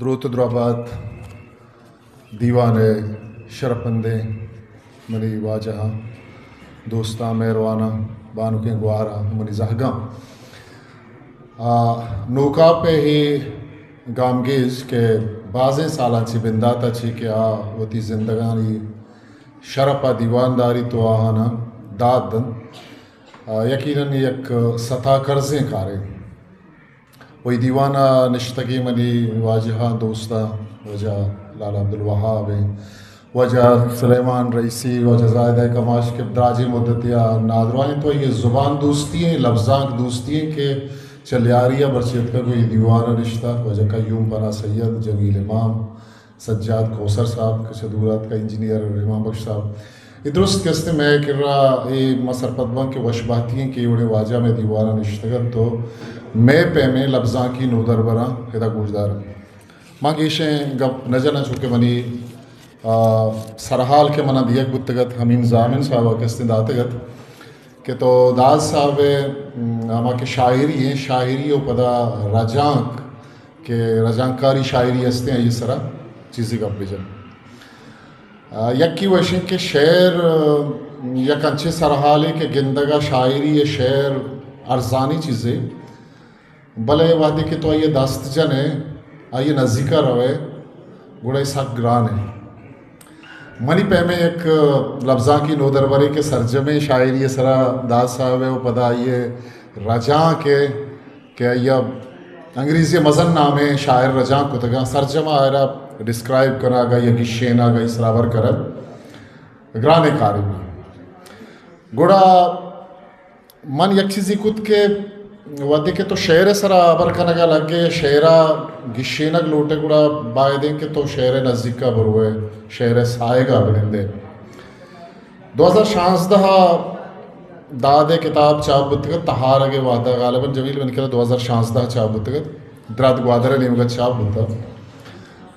دروت ءُ درابات دیوان ءِ شرپندیں منی واجہاں، دوستاں، مہرواناں، بانکیں گوہاراں، منی زہگاں۔ آ، نوکاپ ءِ اے گامگیج کہ بازیں سالاں چہ بندات ءَ چہ کہ آ وتی زندگانی شرپ ءَ دیوان داریت ءُ آہاناں داد دنت، آ، یقیناً یک ستا کرزیں کارے۔ ءُ اے دیوان ءَ نشتگیں منی واجہاں، دوستاں، واجہ لالا عبدالوہاب ایں، واجہ سلیمان رئیسی، واجہ زاہدہ کماش کہ دراجیں مدتے ءَ نادراہیں، تو اے زبان دوستی ایں، لبزانک دوستی ایں کہ چہ لیاری ءَ مرچی اتکگ ءُ اے دیوان ءَ نشتہ، واجہ قیوم پناہ سید، جمیل امام، سجاد کوثر صاحب کہ چہ دور ءَ اتکہ، انجینئر امام بخش صاحب، اے درست کہ استیں مئے کرا، اے ما سرپد باں کہ وش بہتی ایں کہ اے وڑیں واجہ مئے دیوان ءَ نشتگ انت ءُ مئے پیمیں لبزانکی نودربراں ادا گوشدار انت۔ ما گیشیں گپ نہ جناں، چونکہ منی، آ، سرحال کہ منا دیگ بوتگ ات، حمیم ضامن صاحب ءَ کہ استیں داتگ ات کہ تو داد صاحب ءِ، م، ہما کہ شاعری ایں، شاعری ءُ پدا رجانک کہ رجانکاری شاعری استیں، آئی سرا چیزے گپ بجن۔ آ، یکی وشیں کہ شعر، آ، یک انچیں سرحالے کہ گندگ ءَ شاعری ءُ شعر ارزانی چیزے، بلے وہدے کہ تو آئی ءَ دست جن ئے، آئی ءِ نزیک ءَ رو ئے، گڑا اے سک گران ایں۔ منی پیمیں یک لبزانکی نودربرے کہ سرجمیں شاعری ءِ سرا داد صاحب ءِ ءُ پدا آئی ءِ رجانک ءِ کہ آئی ءَ انگریزی ءَ مزن نامیں شاعر رجانک کتگاں، سرجم ءَ آئرا ڈسکرائب کنگ ءَ یا گیشینگ ءَ، آئی سرا ہبر کنگ گرانیں کارے بی۔ گڑا من یک چیزے کت کہ وہدے کہ تو شعر ءِ سرا ہبر کنگ ءَ لگ ئے، شعر ءَ گیشینگ لوٹ ئے، گڑا باید ایں کہ تو شعر ءِ نزیک ءَ برو ئے، شعر ءِ ساہگ ءَ بنند ئے۔ دو ہزار شانزدہ ءَ داد ءِ کتاب چاپ بوتگ ات، تہارگ ءِ وہد ءَ، غالباً جمیل منی کرا دو ہزار شانزدہ ءَ چاپ بوتگ ات، درد گوادر ءِ نیمگ ءَ چاپ بوتگ۔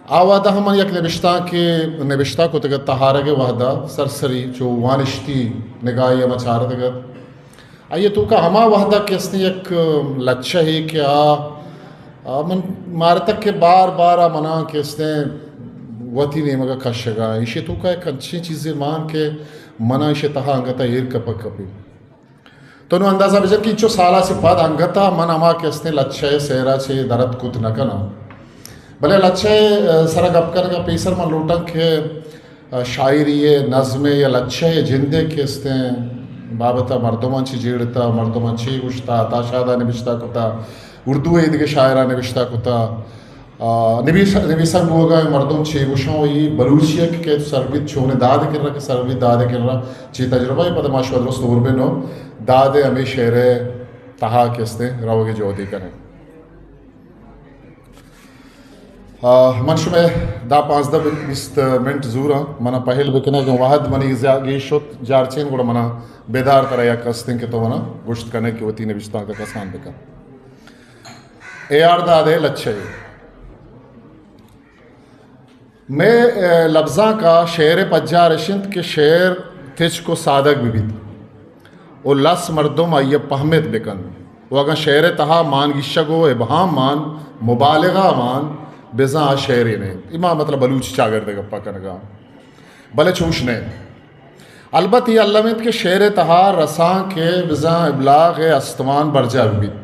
آ وہد ءَ ہم من یک نبشتانکے نبشتہ کتگ ات، تہارگ ءِ وہد ءَ سرسری چو وانشتی نگاہے ءَ ما چارتگ ات۔ آئی ءِ توکا ہما وہد ءَ کہ استیں یک لچہ ئے کہ آ، آ من مارتگ کہ بار بار آ منا کہ استیں وتی نیمگ ءَ کشگ ءَ۔ ایشی ءِ توکا یک انچیں چیزے مان کہ منا ایشی ءِ تہا انگت ءَ ایر کپگ کپی۔ تو نوں اندازہ بجن کہ انچو سالاں چہ پد انگت ءَ من ہما کہ استیں لچہ ءِ سیرا چہ در اتک کت نہ کناں۔ بلے لچہ ءِ سرا گپ کنگ ءَ پیسر من لوٹاں کہ شاعری ءِ، نظم ءِ یا لچہ ءِ جند ءِ کہ استیں بابت ءَ مردماں چے جیڑتہ، مردماں چے گوشتہ، عطا شاد ءَ نبشتہ کتہ، اردو ءِ ایدگہ شاعراں نبشتہ کتہ، آ، نبیس-، نبیسگ بوگ ءَ مردم چے گوشاں، ءُ اے بلوچی ءَ کہ کئیت سر بیت، چونیں داد ءِ کرا کہ سر بیت، داد ءِ کرا چے تجربہ ءَ، پدا ما شما درست ہور بہ نوں داد ءِ ہمے شعر ءِ تہا کہ استیں روگ ءِ جہدے کنیں۔ آ، من شمئے دہ پانزدہ بیست منٹ زوراں، منا پہل بکنئے کہ وہد منی زیا-، گیش شت جارچین، گڑا منا بیدار ترا یک استیں کہ تو منا گوشت کنئے کہ وتی نبشتانک ءَ کسان بکن۔ اے آر داد ءِ لچہ ئے۔ مئے، اے، لبزانک ءَ شعر ءِ پجار اش انت کہ شعر تچک ءُ سادگ بہ بیت ءُ لس مردم آئی ءَ پہمت بہ کنت ءُ اگاں شعر ءِ تہا مانگیشگ ءُ ابہام مان، مبالغہ مان، بزاں آ شعرے نہ انت۔ اے ما مطلب بلوچی چاگرد ءِ گپ ءَ کنگ ءَ آں۔ بلے چوش نہ انت۔ البت اے الم انت کہ شعر ءِ تہا رسانک ءِ بزاں ابلاغ ءِ استمان برجاہ بہ بیت۔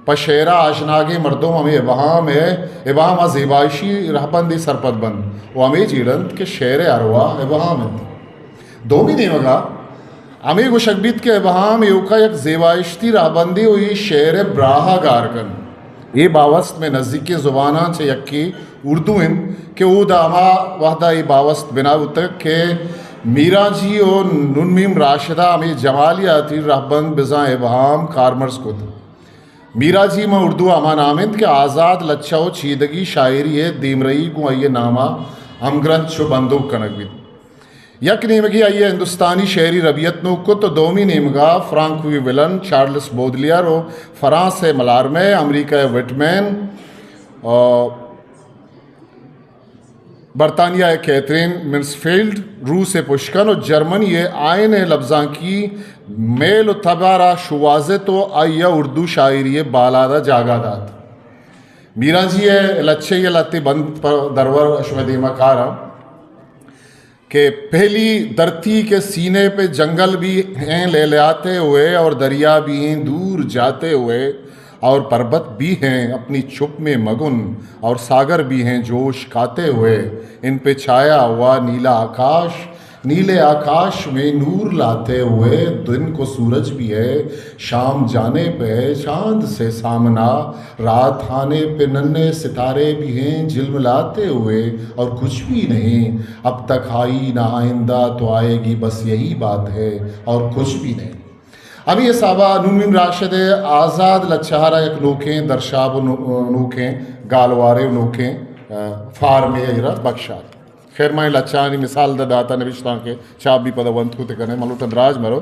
پہ شعر ءَ آژناگیں مردم ہمے ابہام ءِ، ابہام ءَ زیبائشی رہبندے سرپد بنت ءُ ہمے جیڑ انت کہ شعر ءِ ارواہ ابہام انت۔ دومی نیمگ ءَ ہمے گوشگ بیت کہ ابہام ایوک ءَ یک زیبائشتی رہبندے ءُ اے شعر ءِ براہ ءَ گار کنت۔ اے باوست مئے نزیکیں زباناں چہ یکے اردو انت کہ اودا ہما وہدا اے باوست بنا بوتگ کہ میراجی ءُ نون میم راشد ءَ ہمے جمالیاتی رہبند بزاں ابہام کارمرز کت۔ میراجی ماں اردو ءَ ہما نام انت کہ آزاد لچہ ءُ چیدگی شاعری ءِ دیمرئی گوں آئی ءِ نام ءَ ہمگرنچ ءُ بندوک کنگ بیت۔ یک نیمگے آئی ءَ ہندوستانی شعری ربیت نوک کت ءُ دومی نیمگ ءَ فرانکوی ولن، چارلس بودلیئر ءُ فرانس ءِ ملارمے، امریکہ ءِ وٹمین، آ، برطانیہ ءِ کیتھرین منسفیلڈ، روس ءِ پشکن ءُ جرمنی ءِ آئین ءِ لبزانکی میل ءُ تب ءَ را شوہازت ءُ آئی ءَ اردو شاعری ءِ بالاد ءَ جاگہ دات۔ میران جی ءِ لچہ ءِ لہتے بند پہ درور شمئے دیما کاراں کہ پہلی دھرتی کے سینے پہ جنگل بھی ہیں لہلہاتے ہوئے اور دریا بھی ہیں دور جاتے ہوئے اور پربت بھی ہیں اپنی چھپ میں مگن اور ساگر بھی ہیں جوش کھاتے ہوئے، ان پہ چھایا ہوا نیلا آکاش نیلے آکاش میں نور لاتے ہوئے، دن کو سورج بھی ہے شام جانے پہ چاند سے سامنا، رات آنے پہ ننھے ستارے بھی ہیں جھلملاتے ہوئے، اور کچھ بھی نہیں۔ اب تک آئی نہ آئندہ تو آئے گی، بس یہی بات ہے اور کچھ بھی نہیں۔ ہمے حسابا نون میم راشد ءِ آزاد لچہ ءَ را یک نوکیں درشاب و نو-، نوکیں گالوارے و نوکیں، آ، فارمے ءَ را بکشات۔ خیر، ما اے لچہانی مثال دہ داتا نبشتانک ءَ، چاپ بھی پدا ونت کت کنیں، من لوٹاں دراج مرو۔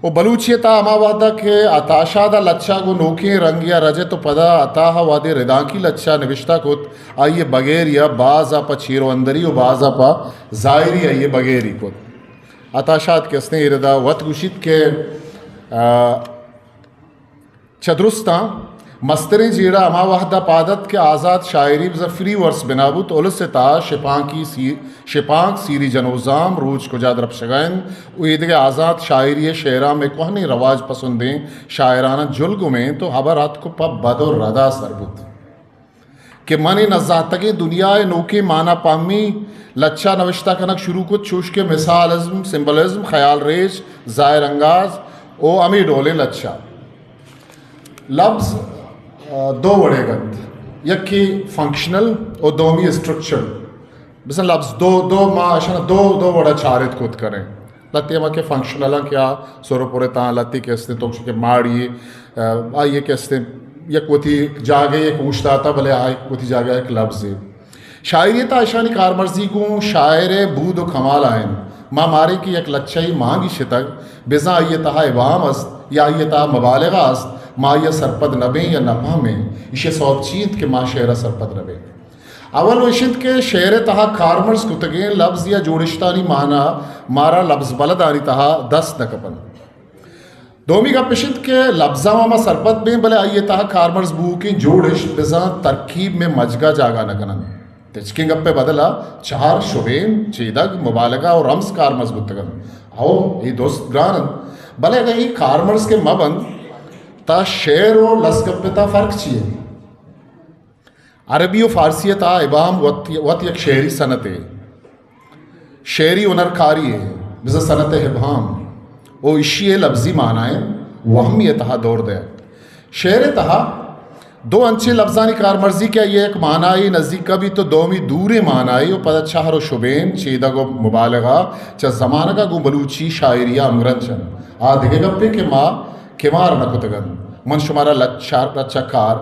و بلوچی ءِ تہا ہما وہدا کہ عطا شاد ءَ لچہ گوں نوکیں رنگے ءَ رجت و پدا عطا ءَ وہدے ردانکی لچہ نبشتہ کت، آئی ءِ بگیری ءَ باز ءَ پہ چیر و اندری و باز ءَ پہ ظاہری آئی ءِ بگیری کت۔ عطا شاد کہ استیں اے ردا وت گوشیت کہ، آ، چہ درستاں مستریں جیڑہ ہما وہد ءَ پاد ات کہ آزات شاعری بزاں فری ورس بنا بوت، الس ءِ تہا شپانکی سی-، شپانک، سیری جنوزام، روچ کجا درپشگ ءَ انت و ایدگہ آزات شاعری ءِ شعراں مئے کوہنیں رواج پسندیں شاعراناں جلگم انت و ہبر اتک و پہ بد و ردا سر بوت۔ کہ من اے نزانتگیں دنیا ءِ نوکیں مانا پہمی لچہ نوشتہ کنگ شروع کت، چوش کہ مثالزم، سمبلزم، خیال ریچ، ظاہر انگاز و ہمے ڈولیں لچہ۔ لبز، آ، دو وڑے گنت، یکے فنکشنل و دومی اسٹرکچر۔ مثلاً لبز دو، دو ما اشانا دو، دو وڑا چارت کت کنیں۔ لہتے ہما کہ فنکشنل آں کہ آ سر و پر تاں، لہتے کہ استیں تو کہ ماڑی، آ، آئی کہ استیں یک وتی جاگہ یک اوشتاتا، بلے آ وتی جاگہ یک لبزے۔ شاعری تہا اشانی کارمرزی گوں شاعر ءِ بود و کمال ءَ انت۔ ما ماریں کہ یک لچہ ءَ مانگی شتگ، بزاں آئی تہا ابہام است یا آئی تہا مبالغہ است، ما آئی ءَ سرپد نہ بیں یا نہ پہمیں۔ ایشی ءِ سوب چی انت کہ ما شعر ءَ سرپد نہ بیں؟ اول و اش انت کہ شعر ءِ تہا کارمرز کتگیں لبز یا جوڑشتانی مانا مارا لبز بلدانی تہا دست نہ کپنت۔ دومی گپ اش انت کہ لبزاں ما سرپد بیں، بلے آئی ءِ تہا کارمرز بوؤکیں جوڑشت بزاں ترکیب مئے مجگ ءَ جاگہ نہ کن انت۔ تچکیں گپ ءِ بدل ءَ چہر، شبین، چیدگ، مبالغہ و رمز کارمرز بوتگ انت۔ ہو، اے درست گران انت، بلے اگاں اے کارمرز کہ مہ بنت، تہ شعر و لس گپ ءِ تہا فرق چی انت؟ عربی و فارسی ءِ تہا ابہام وت، وت یک شعری صنعتے۔ شعری ہنرکاری ءِ بزاں صنعت ابہام و ایشی ءِ لبزی معنائیں وہمی ءِ تہا دور دئیگ۔ شعر ءِ تہا دو انچیں لبزانی کارمرزی کہ آئی ءِ یک معنائے نزیک بیت و دومی دوریں معنائے و پدا چہر و شبین، چیدگ و مبالغہ چہ زمانگ ءَ گوں بلوچی شاعری ءَ ہمگرنچ انت۔ آ دگہ گپے کہ ما کمار نہ کتگ انت۔ من شمارا لچ-، لچہ کار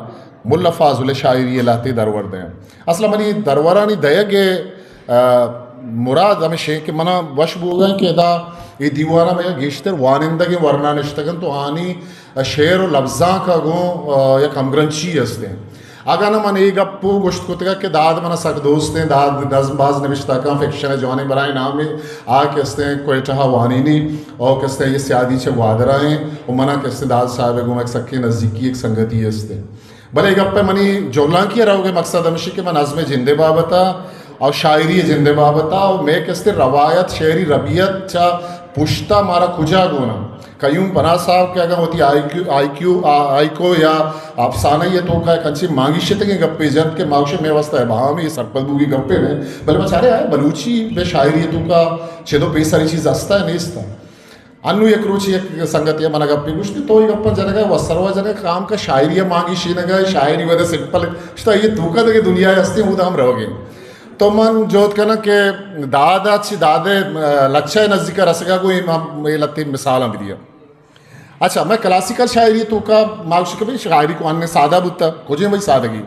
ملا فاضل ءِ شاعری ءِ لہتے درور دئیں۔ اصل ءَ منی درورانی دئیگ ءِ، آ، مراد ہمیش انت کہ منا وش بوگ ءَ انت کہ ادا اے دیوان ءَ مئے گیشتر وانندگیں ورنا نشتگ انت و آنی شعر و لبزانک ءَ گوں، آ، یک ہمگرنچی است انت۔ اگاں نہ من اے گپ ءَ گوشت کتگ کہ داد منا سک دوست انت، داد نظم باز نبشتہ کن، فکشن ءِ جوانیں بلاہیں نامے آ کہ است انت کوئٹہ ءَ وانینی، او کہ است انت اے سیادی چہ گوادر ءَ انت و منا کہ است انت داد صاحب ءِ گوں یک سکیں نزیکی، یک سنگتی است انت۔ بلے اے گپ ءَ منی جہلانکی ءَ روگ ءِ مقصد ہمیش انت کہ من نظم ءِ جند ءِ بابت ءَ او شاعری ءِ جند ءِ بابت ءَ او مئے کہ است انت روایت، شعری ربیت چہ پشت ءَ مارا کجا گون انت۔ قیوم پناہ صاحب کہ اگاں وتی آئی کیو، آئی کیو، آ، آئی کو یا افسانہ ءِ توکا یک انچیں مانگیشتگیں گپے جنت کہ ما گوشیں مئے واستہ ابہامے، سرپد بوگی گپے نہ انت، بلے ما چاریں آ بلوچی بہ شاعری ءِ توکا چد و پیسر اے چیز است ءَ نیست انت۔ انوں یک روچے یک سنگتے ءَ منا گپے گوشت، تو اے گپاں جنگ ءَ ئے، وسروا جنگ ءَ ئے، کام کا شاعری ءَ مانگیشینگ ءَ ئے، شاعری وھدے سمپل انت۔ گوشت، اے توکا دگہ دنیا ئے ہستیں، اودا ہم روگ ءَ ایں۔ تو من جہد کناں کہ داد ءَ چہ داد ءِ، آ، لچہ ءِ نزیک ءَ رسگ ءَ گوں اے ما، اے لہتیں مثالاں بدیاں۔ اچھا، مئے کلاسیکل شاعری ءِ توکا ما گوشیں کہ بھئی شاعری کوہن ءُ سادہ بوتگ، کجیں بھئی سادگی؟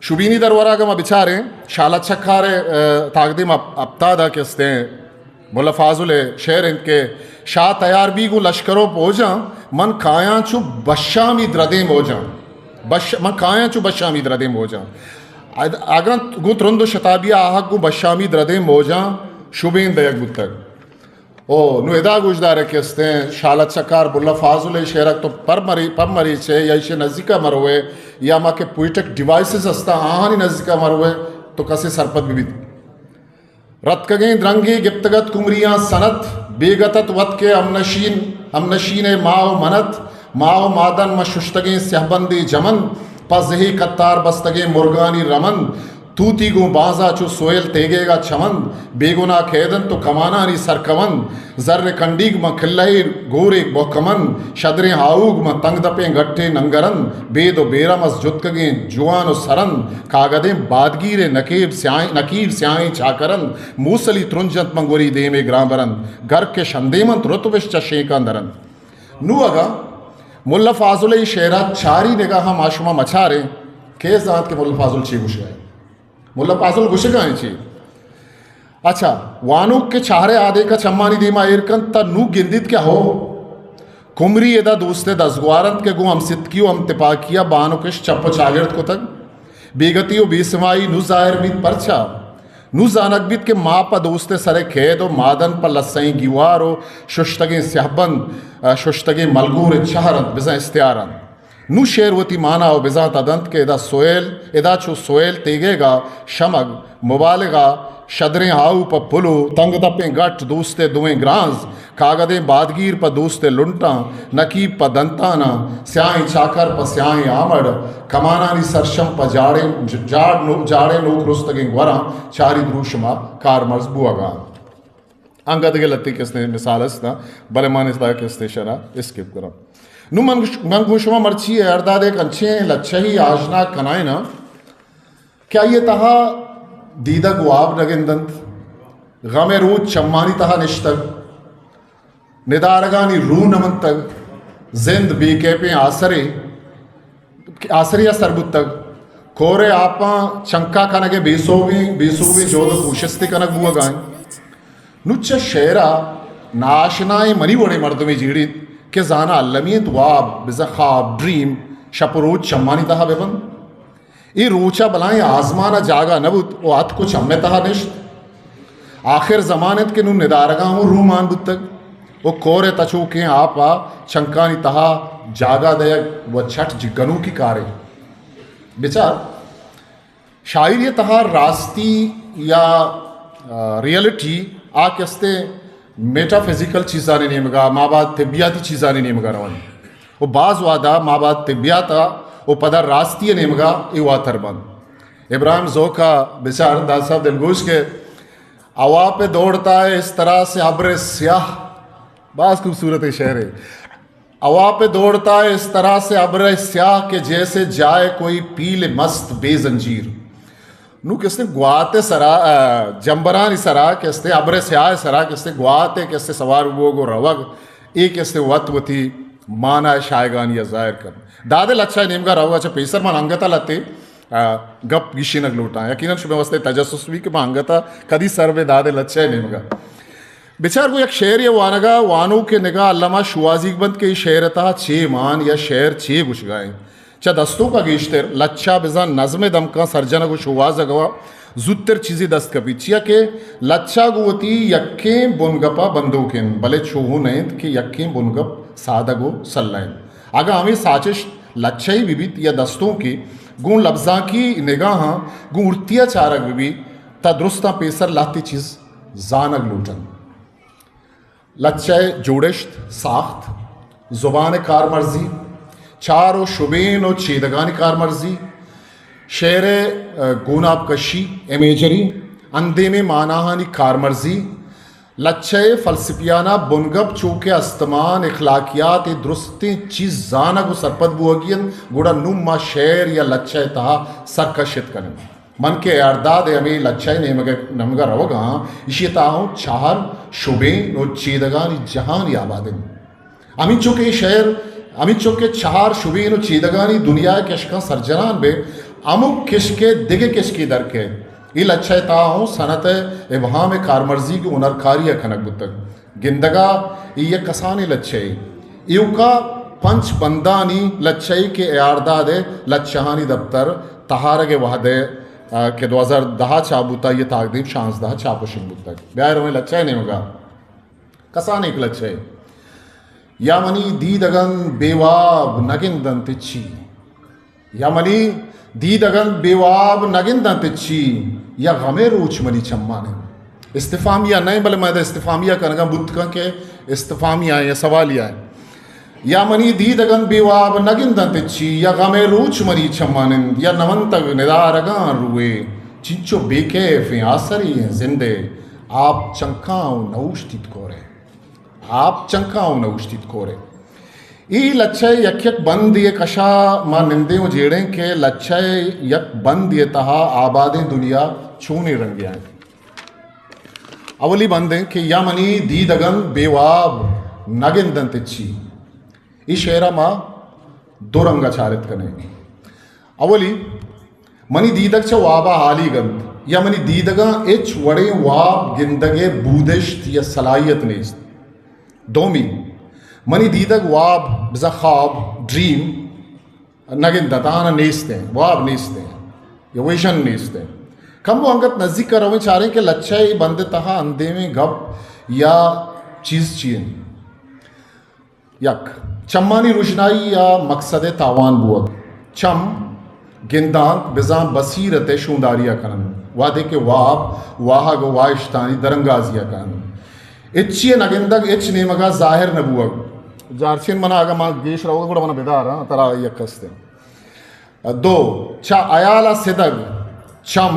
شبینی درور ءَ اگاں ما بچاریں، شاہ لچہ کار ءِ، آ، تاکدیم ہپ-، ہپتاد ءَ کہ استیں ملا فاضل ءِ شعر انت کہ شاہ تیار بی گوں لشکر ءُ پوجاں، من کایاں چو بشامید ردیں موجاں۔ بش-، من کایاں چو بشامید ردیں موجاں۔ اد-، اگاں گوں ترند ءُ شتابی ءَ آہگ گوں بشامید ردیں موجاں شبین دئیگ بوتگ۔ او نوں ادا گوشدارے کہ استیں شالا چکار ملا فاضل ءِ شعرک تو پر مری، پر مریچے یا ایشی نزیکا مروے یا ما کہ پوئٹک ڈیوائسز ہستاں آہانی نزیکا مروے تو کسے سرپد بہ بیت۔ رتکگیں درنگے گپتگ ات کمریاں سنت، بیگت ات وت کہ ہمنشین، ہمنشین ءِ ماہ و منت، ماہ و مادن من ششتگیں سیہبندے جمند، پہ زہے کتار بستگیں مرگانی رمند، توتی گوں بانزا چو سویل تیگیگا چمند، بے گناہ کیدنت و کمانانی سرکمند، زر کنڈیگ من کلہے گورے بہکمند، شدریں ہاؤگ من تنگ دپیں گٹے ننگرند، بید و بیرم از جتکگیں جوان و سرند، کاگدیں بادگیرے نکیب سیاہیں، نکیب سیاہیں چاکرند، موسلی ترنج انت من گوری دیمے گران برند، گرک شندیم انت رتبش چہ شینکاں درند۔ نوں اگاں ملا فاضل ءِ شعرا چاری نگاہاں ما شما مچاریں، کئے زانت کہ ملا فاضل چی گوشگا انت؟ ملا فاضل گوشگا انت چی؟ اچھا، وانوک کہ چہرے آدینکا چمانی دیما ایر کنت، تا نوں گندیت کہ ہو، کمری ادا دوست ءِ دزگوار انت کہ گوں ہمستکی و ہمتپاکیا بانکش چپ و چاگرد کتگ۔ بیگتی و بے سمائی نوں ظاہر بیت، پرچا؟ نوں زانگ بیت کہ ما پہ دوست ءِ سر ءِ کید و مادن پہ لسئیں گیوار و ششتگیں سیہبند، ءَ، ششتگیں ملگور ءِ چہر انت، بزاں استعار انت۔ نوں شعر وتی مانا و بزانت ءَ دنت کہ ادا سویل، ادا چو سویل تیگیگا شمگ، مبالغہ، شدریں ہاؤ پہ پلو، تنگ دپیں گٹ دوست ءِ دوئیں گرانز، کاگدیں بادگیر پہ دوست ءِ لنٹاں، نکیب پہ دنتاناں، سیاہیں چاکر پہ سیاہیں آمڑ، کمانانی سرشم پہ جاڑیں ج-، جاڑ نو-، جاڑیں نوک رستگیں گوراں چاری دروشما کارمرز بوہگا انت۔ انگت دگہ لتے کہ استیں مثال است، بلے من ادا کہ استیں شرا اسکپ کناں۔ نوں من گوش-، من گوں شما مرچی ءِ ہیارداد ءِ یک انچیں لچہی آژناگ کنائیناں کہ آئی ءِ تہا دیدگ واب نہ گندنت، غم ءِ روچ چمانی تہا نشتگ، ندارگانی روح نہ منتگ، زند بے کیپیں آسرے، آسرے ءَ سر بوتگ، کور ءِ آپاں چنکا کنگ ءِ بے سوبیں، بے سوبیں جہد ءُ کوشستے کنگ بوہگا انت۔ نوں چہ شعر ءَ ناشنائیں منی وڑیں مردمے جیڑیت کہ زاناں المی انت واب، بزاں خواب، ڈریم، شپ ءُ روچ چمانی تہا بہ بنت۔ اے روچ ءَ بلاہیں آزمان ءَ جاگہ نہ بوت ءُ اتک ءُ چم ءِ تہا نشت۔ آخر زمان انت کہ نوں ندارگاں اوں رومان بوتگ ءُ کور ءِ تچوکیں آپ ءَ چنکانی تہا جاگہ دئیگ و چٹ جگنوکی کارے۔ بچار، شاعری ءِ تہا راستی یا، آ، ریئلٹی آ کہ استیں میٹافزیکل چیزانی نیمگا، مابعد طبیاتی چیزانی نیمگا روان۔ و باز وہدا مابعد طبیات ءَ و پدا راستی ءِ نیمگا اے واتر بنت۔ ابراہیم ذوق ءَ بچار، داد صاحب دلگوش کہ ہوا پہ دوڑتا ہے اس طرح سے ابر سیاہ، باز خوبصورت شعرے۔ ہوا پہ دوڑتا ہے اس طرح سے ابر سیاہ کہ جیسے جائے کوئی پیل مست بے زنجیر۔ نوں کہ استیں گوات ءِ سرا، آ، جمبرانی سرا کہ استیں ابر سیاہ ءِ سرا کہ استیں گوات ءِ کہ استیں سوار بوگ ءُ روگ، اے کہ استیں وت وتی مانا ءِ شاہگانی ءَ ظاہر کن۔ داد ءِ لچہ ءِ نیمگا روگ ءَ چہ پیسر من انگت ءَ لتے، آ، گپ گیشینگ لوٹاں۔ یقیناً شمئے واسطہ تجسس بی کہ من انگت ءَ کدی سر بے داد ءِ لچہ ءِ نیمگا۔ بچار گوں یک شعرے ءِ وانگ ءَ وانوک ءِ نگاہ الما شوہازیگ بنت کہ اے شعر ءِ تہا چے مان یا شعر چے گوشگا انت۔ چہ دستونک ءَ گیشتر لچہ بزاں نظم ءِ دمکاں سرجنگ ءُ شوہازگ ءَ زوتر چیزے دست کپیت، چیا کہ لچہ گوں وتی یکیں بنگپ ءَ بندوک انت، بلے چو نہ انت کہ یکیں بنگپ سادگ ءُ سلہ انت۔ اگاں ہمے ساچشت لچہے بہ بیت یا دستونکے، گوں لبزانکی نگاہاں گوں ارتی ءَ چارگ بہ بیت، تہ درستاں پیسر لہتے چیز زانگ لوٹ انت۔ لچہ ءِ جوڑشت، ساخت، زبان ءِ کارمرزی، چار ءُ شبین ءُ چیدگانی کارمرزی، شعر ءِ، ءَ، گوناپ کشی، امیجری، اندیمیں ماناہانی کارمرزی، لچہ ءِ فلسفیانہ بنگپ چو کہ استمان، اخلاقیات، اے درستیں چیز زانگ ءُ سرپد بوہگی انت، گڑا نوں ما شعر یا لچہ ءِ تہا سرکشت کنیں۔ من کہ ہیارداد ءِ ہمے لچہ ءِ نیمگ ءَ، نیمگ ءَ روگ ءَ آں، ایشی ءِ تہا اوں چہر شبین ءُ چیدگانی جہانے آباد انت۔ ہمینچو کہ اے شعر، ہمینچو کہ چہر شبین ءُ چیدگانی دنیا ءِ کشکاں سرجنان بہ، ہمک کشک ءَ دگہ کشکے در کئیت۔ اے لچہ ءِ تہا اوں صنعت ءِ ابہام ءِ کارمرزی گوں ہنرکاری ءَ کنگ بوتگ۔ گندگ ءَ اے یک کسانیں لچہ یے۔ ایوک ءَ پنچ بندانی لچہ یے کہ ہیارداد ءِ لچہانی دپتر تہارگ ءِ وہد ءَ، آ، کہ دوہزار دہ ءَ چاپ بوتگ، آئی ءِ تاکدیم شانزدہ ءَ چاپ ءُ شنگ بوتگ۔ بیا رویں لچہ ءِ نیمگ ءَ۔ کسانیں کلچہ۔ یا منی دیدگان بے واب نگندنت چی۔ یا منی دیدگان بے واب نگندنت چی، یا غمے روچ منی چمان انت۔ استفہامیہ نہ، بلے ما ادا استفہامیہ کنگا بوت کن کہ استفہامیہ یا سوالیہ۔ یا منی دیدگان بے واب نگندنت چی، یا غمے روچ منی چمان انت، یا نونتگ ندارگاں روئے، چنچو بے کیفیں آسریں زندے، آپ چنکاں و نوشتیت کورے۔ آپ چنکاں و نوشتیت کورے۔ ای لچہ یک یک بندے کشا ما نندیں و جیڑیں کہ لچہ یک بندے تہا آبادیں دنیا چونیں رنگے آئیں۔ اولی بندیں کہ یا منی دیدگان بے واب نگندنت چی۔ ای شعرا ما دو رنگا چارت کنیں۔ اولی، منی دیدگ چہ وابا حالیگ انت، یا منی دیدگاں ہچ وڑیں واب گندگے بودشت یا صلاحیت نیست۔ دومی، منی دیدگ واب، بزاں خواب، ڈریم، نگندنت، آہانا نیستیں، واب نیستیں، یا ویژن نیستیں۔ کمو انگت نزیکا رویں، چاریں کہ لچہ ای بند تہا اندیمیں گپ یا چیز چی انت۔ یک، چمانی رژنائی یا مقصد ء تاوان بوگ۔ چم گندانت بزاں بصیرت ء شونداری ء کننت، وہدے کہ واب، واہگ و واہشتانی درانگازی ء کننت۔ ہچی ء نہ گندگ، ہچ نیمگ ء ظاہر نہ بوگ۔ جارچین منا اگاں ما گیش روگ گڑا منا بدار، ہاں، ترا یک ہستیں۔ دو، چہ ہیال ء سدگ، چم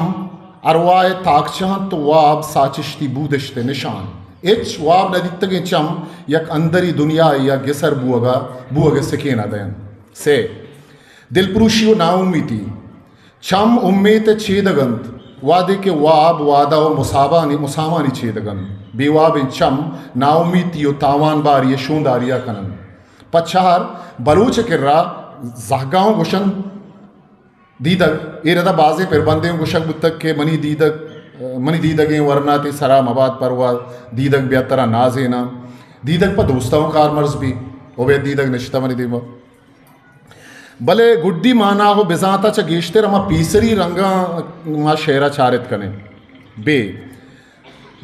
ارواہ ء تاکچہ انت و واب ساچشتی بودشت ء نشان۔ ہچ واب نہ دیتگیں چم یک اندری دنیاے یا گسر بوگ ء، بوگ ء سکین ء دئینت۔ سے، دلپروشی و ناامیتی۔ چم امیت ء چیدگ انت، وہدے کہ واب وعدہ و مسابانی، مسامانی چیدگ انت۔ بے وابیں چم ناامیتی و تاوان باری ء شونداری ء کن انت۔ پہ چار، بلوچ ء کرا زہگاں گوشنت دیدگ، اے ردا بازیں پربندے اوں گوشگ بوتگ کہ منی دیدگ، منی دیدگیں ورنا تئی سرا مبات پرواہ، دیدگ بیا ترا نازیناں۔ دیدگ پہ دوستاں اوں کارمرز بی، عبید دیدگ نشتہ منی دیما۔ بلے گڈی مانا و بزانتا چہ گیشتر ہما پیسری رنگاں ما شعرا چارت کنیں۔ بے۔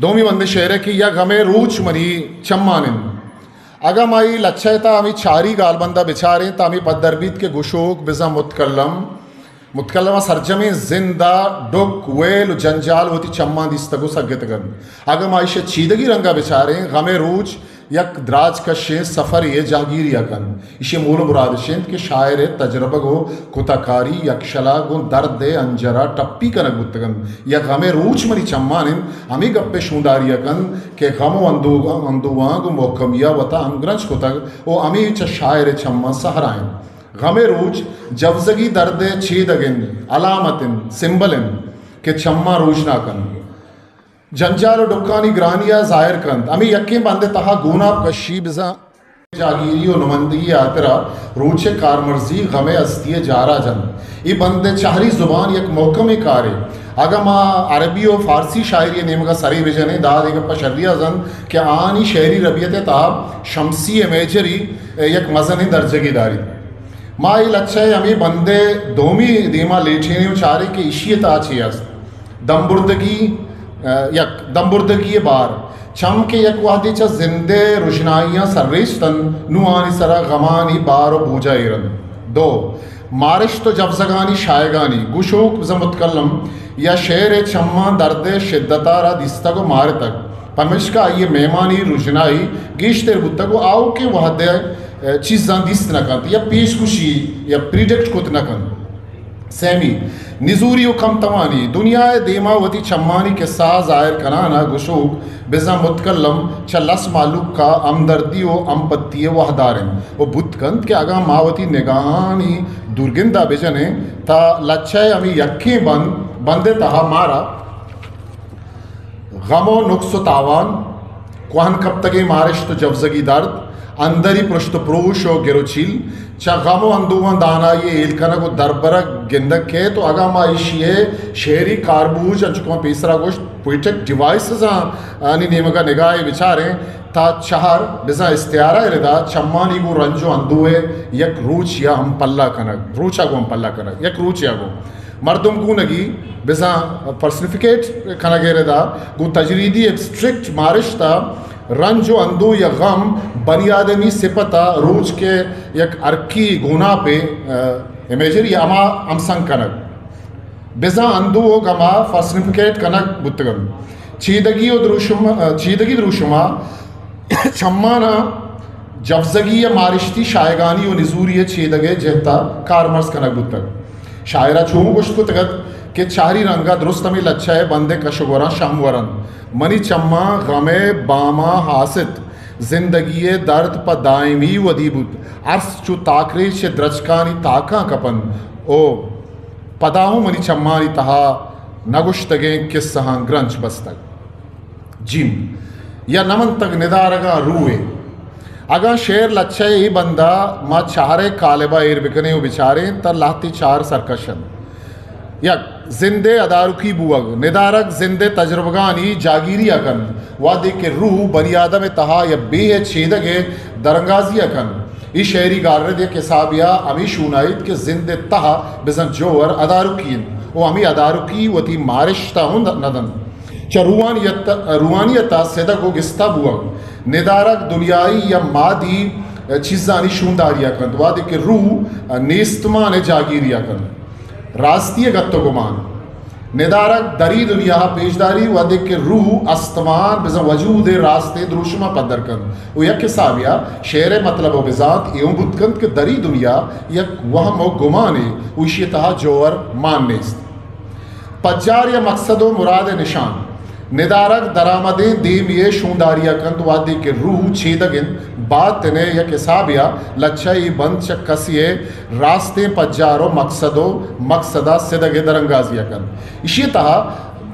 دومی بندے شعر ء کہ یا غمے روچ منی چمان انت۔ اگاں ما اے لچہ ء تہا ہمے چاری گالبند ء بچاریں تہ ہمے پدر بیت کہ گشوک بزاں متکلم، متکلم ء سرجمیں زند ء ڈک، ویل و جنجال وتی چماں دیستگ و سگتگ انت۔ اگاں ما ایشی ء چیدگی رنگ ء بچاریں، غمے روچ یک دراج کشیں سفرے ء جہگیری ء کنت۔ ایشی ء مول و مراد اش انت کہ شاعر ء تجربگ و کتہ کاری یکشلا گوں درد ء انجرا ٹپی کنگ بوتگ انت۔ یک غمے روچ منی چمان انت، ہمے گپ ء شونداری ء کنت کہ غم و اندوہ، اندوہاں گوں محکمی ء وتا ہمگرنچ کتگ و ہمے چہ شاعر ء چماں سہرا انت۔ غمے روچ جوزگی درد ء چیدگ انت، علامت انت، سمبل انت کہ چماں روژنا کنت۔ جنجال و ڈکانی گرانی ء ظاہر کنت۔ ہمے یکیں بند ء تہا گوناپ کشی بزاں جاگیری و نمندگی ء ہاترا روچ ء کارمرزی غم ء ہستی ء جارا جنت۔ اے بند ء چہری زبان یک محکمیں کارے۔ اگاں ما عربی و فارسی شاعری ء نیمگ ء سرے بجنیں، داد اے گپ ء شری ء زنت کہ آہانی شعری ربیت ء تہا شمسی امیجری یک مزنیں درجگے داریت۔ ما اے لچہ ء ہمے بند ء دومی دیما لیٹینیں و چاریں کہ ایشی ء تہا چے است۔ دمبردگی، ء، یک دمبردگی ء بار۔ چم کہ یک وہدے چہ زند ء رژنائیاں سرریچ اتنت، نوں آنی سرا غمانی بار و بوجا ایر انت۔ دو، مارشت و جوزگانی شایگانی گشوک بزاں متکلم یا شعر ء چماں درد ء شدت ء را دیستگ و مارتگ، پمیشکا آئی ء مہمانی رژنائی گیشتر بوتگ و آؤکیں وہد ء چیزاں دیست نہ کنت یا پیشگوشی یا پریڈکٹ کت نہ کنت۔ سیمی، نزوری و کم توانی۔ دنیا ء دیما وتی چمانی کسہ ء ظاہر کنان ء گشوک بزاں متکلم چہ لس مہلوک ء ہمدردی و امپتی ء واہدار انت و بوت کنت کہ اگاں ما وتی نگاہانی دورگند ء بجنیں تہ لچہ ء ہمے یکیں بند، بند ء تہا مارا غم و نقص و تاوان، کوہن کپتگیں مارشت و جوزگی درد، اندری پرشت و پروش و گر و چیل، چہ غم و اندوہاں دانائی ء ہیل کنگ و دربرگ گندگ کیت و اگاں ما ایشی ء شعری کاربوج، انچو کہ ما پیسرا گوشت، پوئٹک ڈیوائسز آنی نیمگ ء نگاہے بچاریں، تہ چہر بزاں استعارہ ء ردا چمانی گوں رنج و اندوہ ء یک روچ یا ہم پلہ کنگ، روچ ء گوں ہم پلہ کنگ، یک روچے ء گوں۔ مردم گونگی بزاں پرسنیفیکیٹ کنگ ء ردا گوں تجریدی ایبسٹریکٹ مارشت ء رنج و اندوہ یا غم بنی آدمی سپت ء روچ کہ یک ارکی گوناپے، امیجری ہما ہمسنگ کنگ۔ بزاں اندوہ و گما پرسنیفکیٹ کنگ بوتگ انت۔ چیدگی و دروشم، چیدگی دروشما چمانا جوزگی یا مارشتی شایگانی و نزوری چیدگے جہتا کارمرز کنگ بوتگ۔ شاعرا چون گوشت کتگ ات کہ چہری رنگا درست ہمے لچہ ء بندے کش و گوراں شہم ورنت۔ منی چماں غم ء باماں ہاست، زندگی ء درد پہ دائمی ودی بوت۔ ارس چو تاکریچ ء درچکانی تاکاں کپنت۔ او پدا ہوں منی چمانی تہا نگوشتگیں کسہاں گرنچ بستگ۔ جیم یا نمنتگ ندارگاں روئے۔ اگاں شعر لچہ ء اے بندا ما چہرے قالبا ایر بکنیں و بچاریں تہ لہتے چار سرکش انت۔ یک، زند ء ادارکی بوگ۔ ندارگ زند ء تجربگانی جاگیری ء کنت۔ وہدے کہ روح بنی آدم ء تہا یا بیہ ء چیدگ ء درانگازی ء کنت۔ اے شعری گالرد یک حسابے ء ہمے شونائیت کہ زند ء تہ بزاں جوہر ادارکی انت و ہمے ادارکی وتی مارشت ء ہند نہ دنت۔ چہ روحانیت، روحانیت ء سدگ و گستا بوگ۔ ندارگ دنیائی یا مادی چیزانی شونداری ء کنت۔ وہدے کہ روح نیستمان ء جاگیری ء کنت۔ راستی ء گت و گمان۔ ندارگ دری دنیا ء پیشداری وہدے کہ روح استمان بزاں وجود ء راستیں دروشم ء پدر کنت و یک حسابے ء شعر ء مطلب و بزانت ایوں بوت کنت کہ دری دنیا یک وہم و گمانے و ایشی ء تہا جوہر مان نیست۔ پجار یا مقصد و مراد ء نشان۔ ندارگ درآمدیں دیمی ء شونداری ء کنت وہدے کہ روح چیدگ انت، باطن ء یک حسابے ء لچہ ء بند چہ کسے ء راستیں پجار و مقصد و مقصد ء سدگ ء درانگازی ء کنت۔ ایشی ء تہا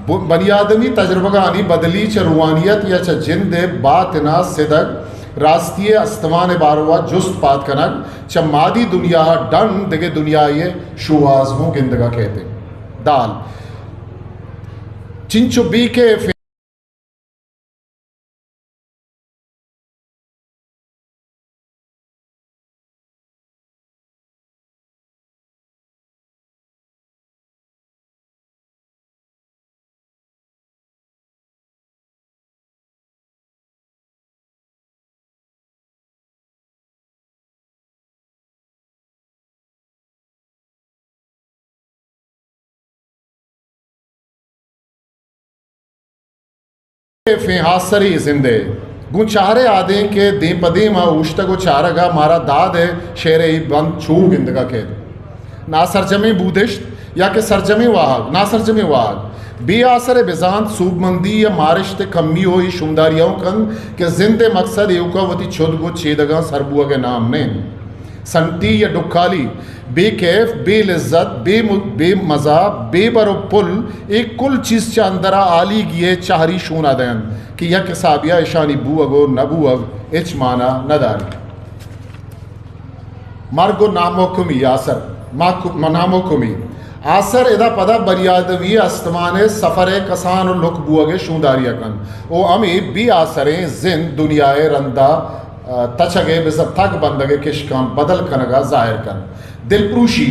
ب-، بنی آدمی تجربگانی بدلی چہ روحانیت یا چہ جند ء باطن ء سدگ، راستی ء استمان ء باروا جست پاد کنگ، چہ مادی دنیا ء ڈن دگہ دنیاے ء شوہاز ہوں گندگ ء کیت۔ دال چنچو بے کیف فیں آسرے زند ء گوں چہرے آدینک ء دیم پہ دیم ء اوشتگ و چارگ ء مارا داد ء شعر ء اے بند چو گندگ ء کیت۔ ناسرجمیں بودشت یا کہ سرجمیں واہگ، ناسرجمیں واہگ بے آسر ء بزانت سوبمندی یا مارشت ء کمی و اے شونداری ء اوں کنت کہ زند ء مقصد ایوک ء وتی چد گوں چیدگاں سر بوگ ء نام نہ انت۔ سنٹی یا ڈکالی، بے کیف، بے لذت، بے م-، بے مزہ، بے بر و پل، اے کل چیز چہ اندرا آلیگی ء چہری شونا دئینت کہ یک حسابیا اشانی بوگ و نہ بوگ ہچ مانا نہ داریت۔ مرگ و نامحکمی آسر، محکم-، نامحکمی آسر ادا پدا بنی آدمی استمان ء سفر ء کسان و لک بوگ ء شونداری ء کنت و ہمے بے آسریں زند دنیا ء رندا، آ، تچگ ء بزاں تگ بندگ ء کشکاں بدل کنگ ء ظاہر کنت۔ دلپروشی،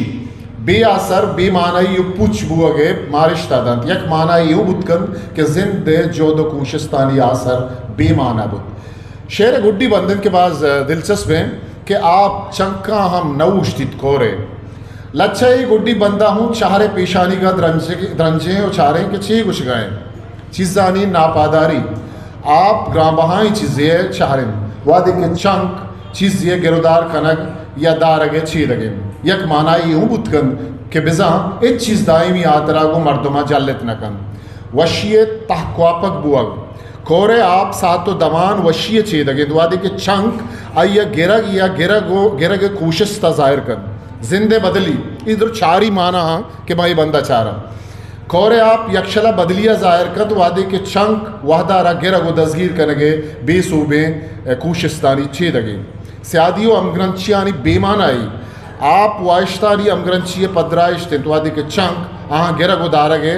بے آسر، بے مانائی و پوچ بوگ ء مارشت ء دنت۔ یک مانائی اوں بوت کنت کہ زند ء جہد و کوشستانی آسر بے مانا بوت۔ شعر ء گڈی بند انت کہ باز دلچسپ انت کہ آپ چنکاں ہم نہ اوشتیت کور ء۔ لچہ ء گڈی بندا ہوں چہر ء پیشانیگا درنج-، درنجیں و چاریں کہ چے گوشگا انت۔ چیزانی ناپاداری، آپ گرانبہائیں چیزے ء چہر انت، وہدے کہ چنک چیزے ء گرودار کنگ یا دارگ ء چیدگ انت۔ یک مانائی اوں بوت کنت کہ بزاں ہچ چیز دائمی ہاترا گوں مردماں جلت نہ کنت۔ وشی ء تہکواپگ بوگ۔ کور ء آپ ساعت و دمان وشی ء چیدگ انت، وہدے کہ چنک آئی ء گرگ یا گرگ و گرگ ء کوشست ء ظاہر کنت۔ زند ء بدلی، اے در چاری مانا ہاں کہ ما اے بند ء چاراں۔ کور ء آپ یکشل ء بدلی ء ظاہر کنت، وہدے کہ چنک وہدارا گرگ و دزگیر کنگ ء بے سوبیں کوشستانی چیدگ انت۔ سیادی و ہمگرنچیانی بے مانائی، آپ واہشتانی ہمگرنچی ء پدراہشت انت، وہدے کہ چنک آہاں گرگ و دارگ ء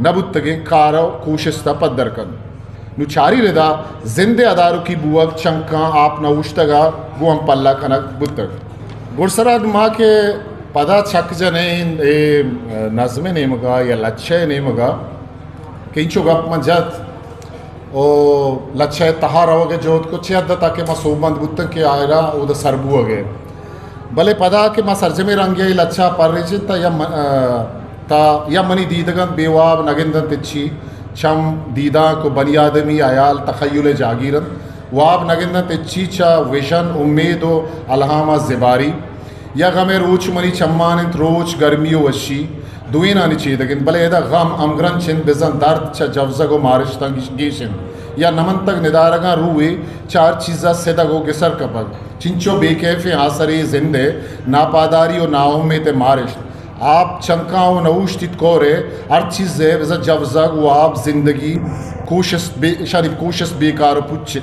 نہ بوتگیں کار و کوشست ء پدر کنت۔ نوں چاری ردا زند ء ادارکی بوگ چنکاں آپ نہ اوشتگ ء گوں ہم پلہ کنگ بوتگ۔ گڈسرا ما کہ پدا چک جنیں اے نظم ء نیمگ ء یا لچہ ء نیمگ ء کہ انچو گپ من جت، او لچہ ءِ تہا روگ ءِ جہد کت، چہ حد ءَ تاکہ ما سوبمند بوتن کہ آئرا اود ءَ سر بوگ ءَ۔ بلے پدا کہ ما سرجمیں رنگے ءَ لچہ ءَ پر ریچت تہ یا م-، آ، تہ یا منی دیدگ انت بے واب نہ گند انت ہچی، چم دیدانک و بنی آدمی ہیال تخیل ءِ جاگیر انت۔ واب نہ گند انت ہچی چہ وژن، امید و الہام ءَ زباری۔ یا غم ءِ روچ منی چمان انت، روچ گرمی و وشی دوئینانی چیدگ انت، بلے ادا غم ہمگرنچ انت، بزاں درد چہ جوزگ و مارشتاں گیش، گیش انت۔ یا نمنتگ ندارگاں روئے چہ ہر چیز ءَ سدگ و گسر کپگ، چنچو بے کیفیں آسرے زند ءِ ناپاداری و ناامیت ءِ مارشت۔ آپ چنکاں و نہ اوشتیت کور ءِ ہر چیز ءِ بزاں جوزگ و آپ زندگی کوشست بے، اشانی کوشست بیکار و پچ۔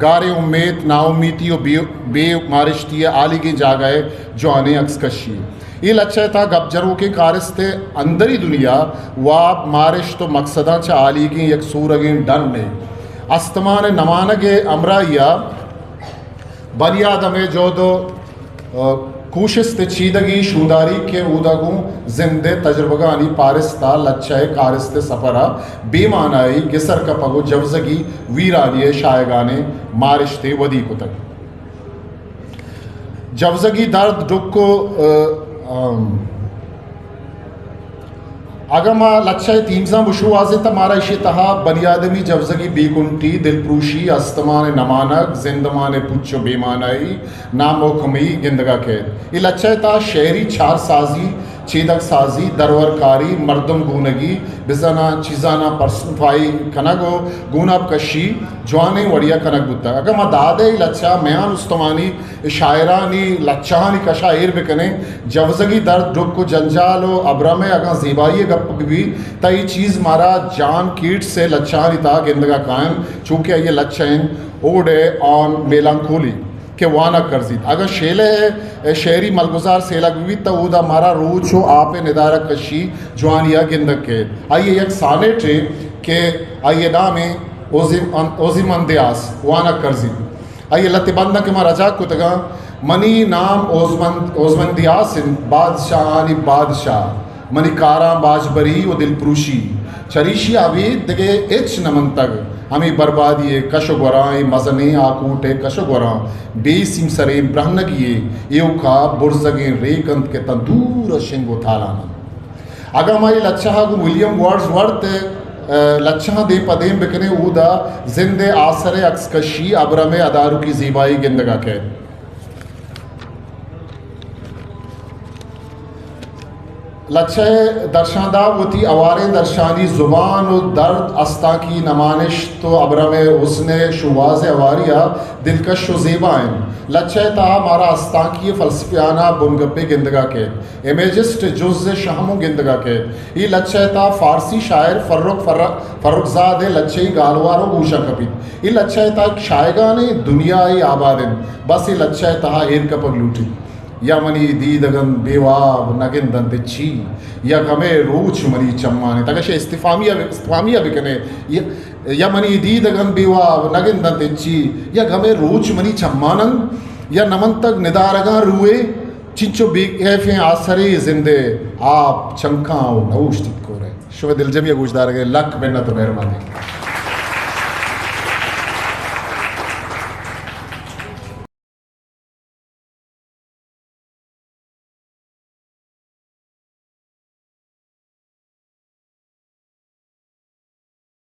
گاریں امیت، ناامیتی و بے، بے مارشتی ءِ ہالیگیں جاگہ ءِ جوانیں عکس کشی۔ اے لچہ ءِ تہا گپ جنوکیں کارست ءِ اندری دنیا، واب، مارشت و مقصداں چہ ہالیگیں یک سورگیں ڈن ءِ استمان ءِ نمانگ ءِ ہمراہی ءَ بنی آدم ءِ جہد و، آ، کوشست ءِ چیدگی شوداری کہ اودا گوں زند ءِ تجربگانی پارست ءَ لچہ ءِ کارست ءِ سپر ءَ بے مانائی، گسر کپگ و جوزگی ویرانی ءِ شاہگانیں مارشتے ودی کتگ۔ جوزگی درد، ڈک و، آ، آم، اگاں ما لچہ ءِ تیمزاں بشوہازیں تہ مارا ایشی ءِ تہا بنی آدمی جوزگی بے کنٹی، دلپروشی، استمان ءِ نمانگ، زندمان ءِ پچ و بے مانائی، نامحکمی گندگ ءَ کئیت۔ اے لچہ ءِ تہا شعری چار سازی، چیدگ سازی، درور کاری، مردم گونگی، بزاناں چیزاناں پرسنفائی کنگ و گوناپ کشی جوانیں وڑیا کنگ بوتگ۔ اگاں ما داد ءِ اے لچہ ءَ میان استمانی شاعرانی لچہانی کشا ایر بکنیں، جوزگی درد، ڈک و جنجال و ابرم ءِ اگاں زیبائی ءِ گپ بہ بیت، تہ اے چیز مارا جان کیٹس ءِ لچہانی تہا گندگ ءَ کاینت، چونکہ آئی ءِ لچہ انت اوڈے آن میلانکولی کہ وانگ کرزیت۔ اگاں شیلے ءِ شعری ملگزار سیلگ بہ بیت، تہ اودا مارا روچ و آپ ءِ ندارگ کشی جوانی ءَ گندگ کئیت۔ آئی ءِ یک سانیٹے کہ آئی ءِ نام انت اوزیم-، اوزیمندیاس وانگ کرزیت۔ آئی ءِ لتے بنداں کہ ما رجاک کتگاں، منی نام اوزمند، اوزمندیاس انت، بادشاہانی بادشاہ، منی کاراں باجبری و دلپروشی، چریشی ءَ ابید دگہ ہچ نہ منتگ، ہمے بربادی ءِ کش و گوراں، اے مزنیں آکوٹ ءِ کش و گوراں، بے سیمسریں برہنگی ءِ ایوکا برزگیں ریک انت کہ تاں دور ءَ شنگ و تالان انت۔ اگاں ما اے لچہ ءَ گوں ولیم ورڈز ورتھ ءِ، آ، لچہاں دیم پہ دیم بکنیں، اودا زند ءِ آسر ءِ عکس کشی، ابرم ءِ اداروکی زیبائی گندگ ءَ کئیت۔ لچہ ءِ درشاندہ وتی ہواریں درشانی زبان و درد، استانکی نمانشت و ابرم ءِ حسن ءِ شوہاز ءِ ہواری ءَ دلکش و زیبا انت۔ لچہ ءِ تہا مارا استانکی ءِ فلسفیانہ بنگپے گندگ ءَ کئیت۔ امیجسٹ ءِ جز ءِ شہم اوں گندگ ءَ کئیت۔ اے لچہ ءِ تہا فارسی شاعر فرخ فر-، فرخزاد ءِ لچہی گالوار اوں گوشاں کپیت۔ اے لچہ ءِ تہا یک شاہگانیں دنیائے آباد انت۔ بس اے لچہ ءِ تہا ایر کپگ لوٹیت۔ یا منی دیدگ انت بے واب، نہ گند انت ہچی، یا غم ءِ روچ منی چمان انت۔ اگاں شے استفہامی ءَ، استفہامی ءَ بکنے، یا، یا منی دیدگ انت بے واب، نہ گند انت ہچی، یا غم ءِ روچ منی چمان انت، یا نمنتگ ندارگاں روئے، چنچو بے کیفیں آسرے زند ءِ آپ چنکاں و نہ اوشتیت کور ءِ۔ شمئے دلجمی ءَ گوشدارگ ءِ لک منت و مہربانی۔